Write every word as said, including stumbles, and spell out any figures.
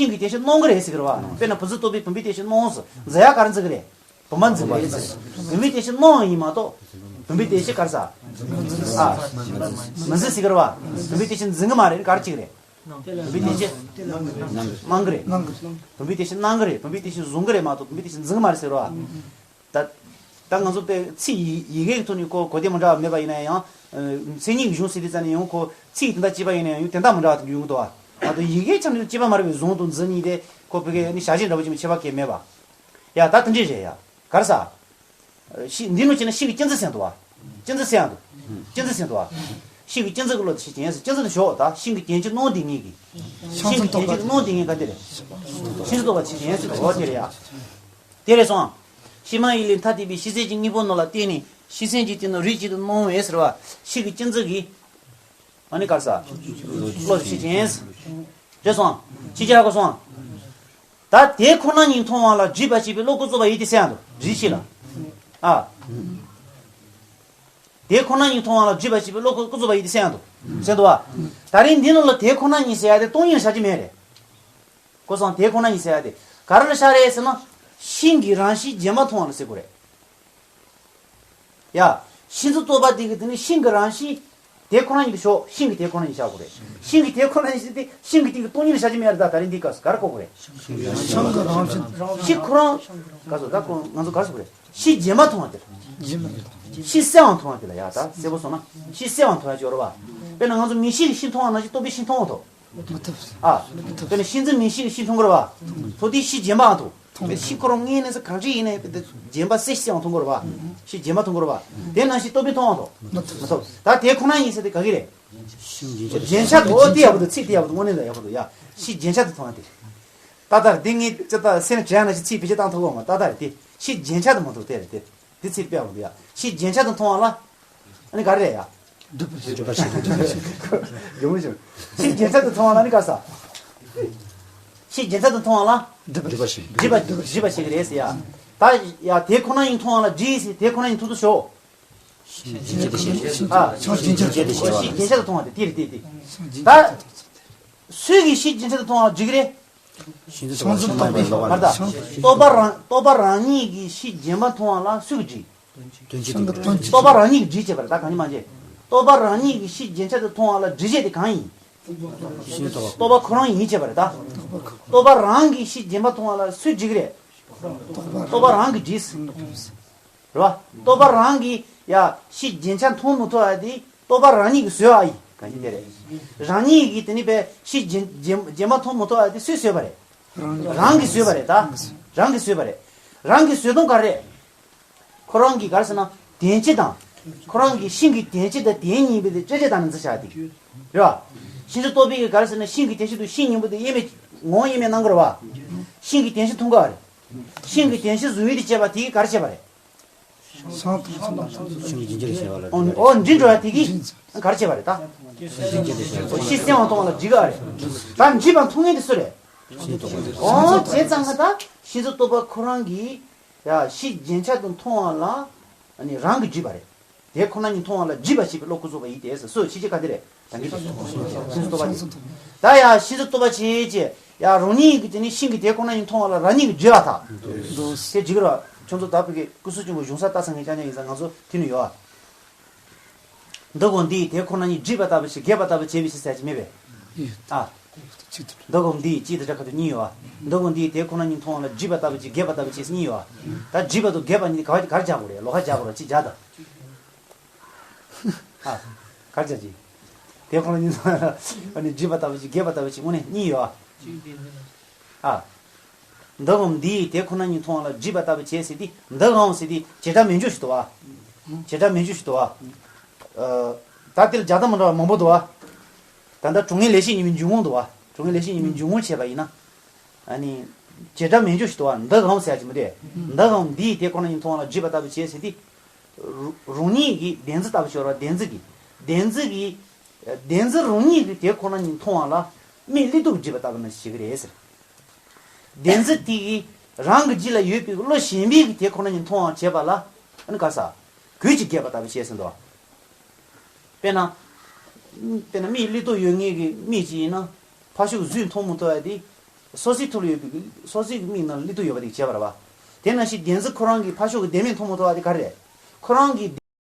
ཤིང་གི་རྟེན་གཞི་སྣང་གི་རེད་ཟེར་གི་རེད་བ། དཔེར་ན་བུ་གཟུགས་རྟོག་པས་བུམ་པའི་རྟེན་གཞི་སྣང་ཟེར། འཛིན་ཡ་ག་རེ་འཛིན་གི་རེད། བུམ་པ་འཛིན་གི་རེད་ཟེར། བུམ་པའི་རྟེན་གཞི་སྣང་ཡིན་མ་གཏོགས། བུམ་པའི་རྟེན་གཞི་ག་རེ་ཟེར། ཨ། མི་འཛིན་ཟེར་གི་རེད་བ། བུམ་པའི་རྟེན་གཞི་འཛིན་གི་མ་རེད། ག་རེ་བྱེད་གི་རེད། བུམ་པའི་རྟེན་གཞི་སྣང་གི་རེད། བུམ་པའི་རྟེན་གཞི་སྣང་གི་རེད། བུམ་པའི་རྟེན་གཞི་འཛིན་གི་མ་གཏོགས་བུམ་པའི་རྟེན་གཞི་འཛིན་གི་མ་རེད་ཟེར་བ། ད། ད་ང་ཚོ་དཔེ་ཚིག་ཡི་ཡི་གེ་གི་ཐོག་ནས་ཁོ་གོ་བདེ་མི་འདྲ་བ་མེད་པ་ཡིན་ན་ཡང་། མཚན་ཉིད་ཀྱི་གཞུང་ཟེར་དུས་ཙམ་ནས་ཡང་ཁོ་ཚིག་དེ་འདྲ་གཅིག་པ་ཡིན་ན་ཡང་དོན་དག་མི་འདྲ་བ་དེ་ཡོང་གི་འདུག་བ། ང་ཚོ་ཡི་གེ་ཆ་ནས་གཅིག་པ་མ་རེད་པའི་གཟུང་དང་འཛིན་གཉིས་དེ་ཁོ་བོད་སྐད་ནི་བྱ་བྱེད་འདྲ་པོ་ཅིག་མ་ཁྱད་པར་གང་མེད་པ། ཡ་ད་དེ་འདྲས་རེད་ཡ། ག་རེ་ཟ། ཤི་འདི་ནང་བྱས་ན་ཤིང་གི་སྤྱི་འཛིན་ཟེར་འདུག་བ། སྤྱི་འཛིན་ཟེར་ཡང་འདུག་སྤྱི་འཛིན་ཟེར་འདུག་བ། ཤིང་གི་སྤྱི་འཛིན་གྱི་བློ་དེ་ཤེས་ཀྱི་ཡིན་ཟེར། སྤྱི་འཛིན་ལ་ཞོག་ད་ཤིང་གི་རྟེན་གཞི་སྣང་དེ་ཉིད་ཀྱི། ཤིང་གི་རྟེན་གཞི་སྣང་དེ་ཉིད་ག་དེ་རེད། ཤིང་རྟོག་པ་ཤེས་ཀྱི་ཡིན་ཟེར་འདུག་བ། དེ་རེད་ཡ། དེ་རེད་སོང་། ཕྱི་མ་ཡི་ལས་ཐ་དད་པའི་ཤེས་ཚད་ཀྱི་དངོས་པོ་རྣམས་ལ་བརྟེན་ནས་ཤེས་ཚད་ཀྱི་སྟེང་དུ་རིགས་གཅིག་ཏུ་སྣང་བས་ཟེར་བ། ཤིང་གི་སྤྱི་འཛིན་གྱི། ཨ་ནི་ག་རེ་ཟ། བློ་ཞིག་ཅན། རེད་སོང་། ཕྱི་རྒྱལ་ཧ་གོ་སོང་། ད་དེ་ཁོ་ན་ཉིད་མཐོང་བ་ལ་སྒྲིབ་པ་བྱེད་པའི་བློ་ཀུན་རྫོབ་པ་ཡིན་ཏེ་ཟེར་ཡང་འདུག་སྒྲིབ་བྱེད་ལ། ཨ། དེ་ཁོ་ན་ཉིད་མཐོང་བ་ལ་སྒྲིབ་པ་བྱེད་པའི་བློ་ཀུན་རྫོབ་པ་ཡིན་ཏེ་ཟེར་ཡང་འདུག་ཟེར་འདུག་བ། ད་རིང་འདི་ནང་ལ་དེ་ཁོ་ན་ཉིད་ཟེར་ཡ་དེ་སྟོང་ཉིད་བཞག་རྒྱུ་མེད་རེད། ཀུན་སོང་དེ་ཁོ་ན་ཉིད་ཟེར་ཡ་དེ་ག་རེ་ལ་བཞག་རེད་ཟེར་ན། ཤིང་གི་རང་བཞིན་རྗེན་པ་མཐོང་བ་ལ་ཟེར་དགོས་རེད། ཡ། ཤིང་རྟོག་པ་དེ་གི་དེ་ནི་ཤིང་གི་རང་བཞིན། དེ་ཁོ་ན་ཉིད་དུ་ཞོག་ཤིང་གི་དེ་ཁོ་ན་ཉིད་བཞག་དགོས་རེད། ཤིང་གི་དེ་ཁོ་ན་ཉིད་ཟེར་དེ་ཤིང་གི་སྟེང་གི་སྟོང་ཉིད་ལ་བཞག་རྒྱུ་མེད་རེད། ད་ད་རིང་འདི་སྐབས་སུ་ག་རེ་གོ་དགོས་རེད། ཤིང་གི་རང་བཞིན། ཤིང་ཁོ་རང་། ག་སོ་ད་ཁོ་ང་ཚོ་ག་རེ་ཟེར་དགོས་རེད། ཤིང་རྗེན་པ་མཐོང་བ་དེ་ལ། ཤིང་གསལ་བ་མཐོང་བ་དེ་ལ་ཡ། ད་གསལ་པོ་སོང་ན་ཤིང་གསལ་བ་མཐོང་བ་ཅིག་ཡོད་རེད་བ། དཔེར་ན་ང་ཚོ་མིག་ཤེས་ཀྱིས་ཤིང་མཐོང་བ་ནང་བཞིན་རྟོག་པས་ཤིང་མཐོང་མ་ཐུབ། མ་ཐུབ། ཨ། དཔེར་ན་ཤིང་འཛིན་མིག་ཤེས་ཀྱིས་ཤིང་མཐོང་གི་རེད་བ། མཐོང་དུས་ཤིང་རྗེན་པའང་མཐོང་། དཔེར་ན་ཤིང་ཁོ་རང་དངོས་གནས་སུ་གང་ཅི་ཡིན་ནའི་དཔེ་དེ་རྗེན་པ་གསལ་ཤིང་ཡང་མཐོང་གི་རེད་བ། ཤིང་རྗེན་པ་མཐོང་གི་རེད་བ། དེ་ནང་བཞིན་རྟོག་པས་མཐོང་བ་མཐོང་། མ་ཐུབ། མ་ཐུབ། ད་དེ་ཁོ་ན་ཡིན་ཟེར་དེ་ག་གི་རེད། རྗེན་ཆ་དུ་འོ་དེ་ཡག་པོ་འདུག་ཚིག་དེ་ཡག་པོ་འདུག་དངོས་གནས་ལ་ཡག་པོ་འདུག་ཡ། ཤིང་རྗེན་ཆ་དུ་མཐོང་བ་དེ། ཏག་ཏག་རེད། དེ་ངས་ཅི་ལྟར་སེམས་དྲན་ན་ཞིག་ཚིག་བེད་སྤྱོད་བཏང་ཐུབ་གོ་མ། ཏག་ཏག་རེད་དེ། ཤིང་རྗེན་ཆ་དུ་མ་མཐོང་དེ་རེད་དེ། འདི་ཚིག་དཔེ་ཡག་པོ་འདུག་ཡ། ཤིང་རྗེན་ཆ་དུ་མཐོང་བ་ལ། ཨ་ནི་ག་རེ་རེད་ཡ། སྒྲིབ་པ་སྒྲིབ་པ་ཞིག་སྒྲིབ་པ་ཞིག་ཡོང་མི་བྱུང་། ཤིང་རྗེན་ཆ་དུ་མཐོང་བ་ལ་ནི་ག་ས། ཤིང་རྗེན་ཆ་དུ་མཐོང་བ་ལ། སྒྲིབ་པ་སྒྲིབ་པ་ཞིག་སྒྲིབ་པ་སྒྲིབ་པ་ཞིག་རེད་ཟེར་ཡ། ད་ཡ་དེ་ཁོ་ན་ཉིད་མཐོང་བ་ལ་སྒྲིབ་ཟེར་དེ་ཁོ་ན་ཉིད་མཐོང་དུ་ཞོག་ཤིང་རྗེན་ཆ་དུ་ཞོག་ཨ། ཤིང་རྗེན་ཆ་དུ་ཤིང་རྗེན་ཆ་དུ་མཐོང་བ་དེ་དེ་རེད་དེ་དེ། ད། སུས་ཀྱིས་ཤིང་རྗེན་ཆ་དུ་མཐོང་བ་ལ་སྒྲིབ་ཀྱི་རེད། ཤིང་རྟོག་པ་ཤིང་རྟོག་པའི་བློ་ཁ་ལ། རྟོག་པ་རང་རྟོག་པ་རང་ཉིད་ཀྱིས་ཤིང་རྗེན་པ་མཐོང་བ་ལ་སུས་ཀྱིས་སྒྲིབ། དོན་གྱིས་དོན་གྱིས། རྟོག་པ་རང་ཉིད་ཀྱིས་སྒྲིབ་བྱས་པ་རེད། ད་གང་ཡིན་མ་བྱས། རྟོག་པ་རང་ཉིད་ཀྱིས་ཤིང་རྗེན་ཆ་དུ་མཐོང་བ་ལ་སྒྲིབ་བྱེད་དེ་གང་ཡིན། ཤིང་རྟོག་པ། རྟོག་པ་ཁོ་རང་ཡིན་བྱས་པ་རེད་ད། རྟོག་པ་རང་གིས་ཤིང་རྗེན་པ་མཐོང་བ་ལ་སུས་སྒྲིབ་ཀྱི་རེད། རྟོག་པ་རང་གིས་སྒྲིབ། རེད་བ། རྟོག་པ་རང་གིས་ཡ་ཤིང་རྗེན་ཆ་མཐོང་མི་ཐུབ་པ་དེ་རྟོག་པ་རང་ཉིད་ཀྱིས་བཟོས་པ་ཡིན། གང་ཞིག་དེ་རེད། རང་ཉིད་ཀྱིས་དེ་ནི་པའི་ཤིང་རྗེན་རྗེན་རྗེན་པ་མཐོང་མི་ཐུབ་པ་དེ་སུས་བཟོས་པ་རེད། རང་གིས་བཟོས་པ་རེད་ད། རང་གིས་བཟོས་པ་རེད། རང་གིས་བཟོས་སྟངས་ག་རེ་རེད། ཁོ་རང་གིས་ག་རེ་ཟེར་ན་དོན་སྤྱི་དང་། ཁོ་རང་གིས་ཤིང་གི་དོན་སྤྱི་དང་དོན་གཉིས་པོ་དེ་དཔྱད་བྱས་བཏང་ནས་འཛིན་བྱ་དེ། རེད་བ། ཤིང་རྟོག་པས་ག་རེ་ཟེར་ན་ཤིང་གི་དོན་སྤྱི་དང་ཤིང་སྙིང་པོ་དེ་དབྱེར་མེད་ངོ་བོ་དབྱེར་མེད་སྣང་གི་རེད་བ། ཤིང་གི་དོན་སྤྱི་མཐོང་གི་རེད། ཤིང་གི་དོན་སྤྱི་བཟོ་ཡུལ་དེ་བྱས་པ་དེ་གིས་ག་རེ་བྱས་པ་རེད། སང་དང་ཚང་མ་ལ་ཤིང་རྗེན་ཆ་རེད་ཟེར་བ་ལ། འོ་འོ་འདྲི་འགྲོ་བ་དེ་གིས་ག་རེ་བྱས་པ་རེད་ད། ཤིང་གསལ་བ་མཐོང་བ་ལ་སྒྲིབ་པ་རེད། ད་སྒྲིབ་པ་མཐོང་མཁན་དེ་སུ་རེད། ཤིང་རྟོག་པ། འོ་བྱས་ཙང་ང་ད་ཤིང་རྟོག་པ་ཁོ་རང་གིས་ཡ་ཤིང་རྗེན་ཆ་དུ་མཐོང་བ་ལ་ཨ་ནི་རང་གིས་སྒྲིབ་པ་རེད། དེ་ཁོ་ན་ཉིད་མཐོང་བ་ལ་སྒྲིབ་པ་བྱེད་པའི་བློ་ཀུན་རྫོབ་པ་ཡིན་ཏེ་ཟེར། སོ་ཤེས་བྱེད་ག་དེ་རེད། ད་གིན་ཤིང་རྟོག་པ་ཅིག་ད་ཡ་ཤིང་རྟོག་པ་བྱེད་ཅེས་ཡ་རང་ཉིད་ཀྱི་དེ་ནི་ཤིང་གི་དེ་ཁོ་ན་ཉིད་མཐོང་བ་ལ་རང་ཉིད་ཀྱིས་སྒྲིབ་པ་དང་། དེ་འགྲིག་གི་རེད། ཁྱོད་ཚོ་ད་བོད་ཀྱི་སྐུ་གསུང་ཆེན་པོའི་གཞུང་ས་ལྟ་ས་ངས་ཅང་ཅང་ཡིན་ས་ང་ཚོ་དེ་ནི་ཡོད་ཨ། འདི་གོ་འདིའི་དེ་ཁོ་ན་ཉིད་སྒྲིབ་པ་ལྟ་བུ་ཞིག་རྒྱས་པ་ལྟ་བུ་བྱས་པའི་ཕྱིར་ཟེར་གྱི་མེད་པས། ཨ། འདི་གོ་འདིའི་ཅི་དེ་འདྲ་ཁ་ཐུག་གཉིས་ཡོད་ཨ། འདི་གོ་འདིའི་དེ་ཁོ་ན་ཉིད་མཐོང་བ་ལ་སྒྲིབ་པ་ལྟ་བུ་ཅིག་རྒྱས་པ་ལྟ་བུ་བྱས་ཟེར་གཉིས་ཡོད་ཨ། ད་སྒྲིབ་པ་དང་རྒྱས་པ་གཉིས་ག་བ་ག་རེ་རྒྱག་དགོས་རེད། ལོགས་ཀ་རྒྱག་དགོས་རེད། ཅི་རྒྱག་ད། ཨ། ག་རེ་བྱ་ཅི། དེ་ཁོ་ན་ཉིད་མཐོང་བ་ལ་ཨ་ནི་སྒྲིབ་པ་ལྟ་བུ་ཅིག་རྒྱས་པ་ལྟ་བུ་ཅིག་དངོས་གནས་གཉིས་ཡོད་ཨ། ཨ། འདི་གོ་འདིའི་དེ་ཁོ་ན་ཉིད་མཐོང་བ་ལ་སྒྲིབ་པ་ལྟ་བུ་བྱས་ཟེར་དུས་འདི་གོ་ཟེར་དུས་བྱེ་བྲག་མན་ཆོད་ཞིག་འདུག་བ། བྱེ་བྲག་མན་ཆོད་ཞིག་འདུག་བ། ཨ། ད་དེ་ལ་རྒྱག་སྟངས་མི་འདྲ་བ་མང་པོ་འདུག་བ། ད་ལྟ་གྲུབ་ངེས་ལེགས་བཤད་ཉི་མའི་འཇུག་ངོགས་འདུག་བ། གྲུབ་ངེས་ལེགས་བཤད་ཉི་མའི་འཇུག་ངོགས་བྱས་པ་ཡིན་ན། ཨ་ནི། བྱེ་བྲག་མན་ཆོད་ཞིག་འདུག་བ། འདི་གོ་ཟེར་ཡ་ཅིག་མི་འདུག་འདི་གོ་འདིའི་དེ་ཁོ་ན་ཉིད་མཐོང་བ་ལ་སྒྲིབ་པ་ལྟ་བུ་བྱས་ཟེར་དུས། རང་ཉིད་ཀྱི་བདེན་འཛིན་ལྟ་བུ་ཞིག་ཡོད་རེད་བ། བདེན་འཛིན་གྱི། བདེན་འཛིན་གྱི། བདེན་འཛིན་རང་ཉིད་ཀྱི་དེ་ཁོ་ན་ཉིད་མཐོང་བ་ལ་མིག་གློག་ཏུ་སྒྲིབ་པ་ལྟ་བུ་ནང་བཞིན་ཞིག་རེད་ཟེར། བདེན་འཛིན་དེ་གིས་རང་གི་རྒྱུད་ལ་ཡོད་པའི་བློ་གཞན་པའི་གི་དེ་ཁོ་ན་ཉིད་མཐོང་བར་བྱེད་པ་ལ་ཨ་ནི་ག་ས། གོས་ཀྱིས་བརྒྱན་པ་ལྟ་བུ་བྱས་ཟིན་ཏོ། དཔེར་ན། དཔེར་ན་མིག་གློག་ཏུ་ཡོད་མཁན་གྱི་མིག་ཅིག་ཡིན་ན་ཕར་ཕྱོགས་གཟུགས་མཐོང་མི་ཐུབ་པ་དེ། སོ་སོའི་ཐུགས་ལ་ཡོད་པའི་སོ་སོའི་མིག་ནང་ལ་སླེབས་དུས་ཡོད་པ་དེ་བྱས་པ་རེད་བ། དེ་ནང་བཞིན་བདེན་རྫུན་ཁོ་རང་གི་ཕར་ཕྱོགས་ཀྱི་བདེན་མིན་མཐོང་མ་ཐུབ་པ་དེ་ག་རེ་རེད། ཁོ་རང་གི་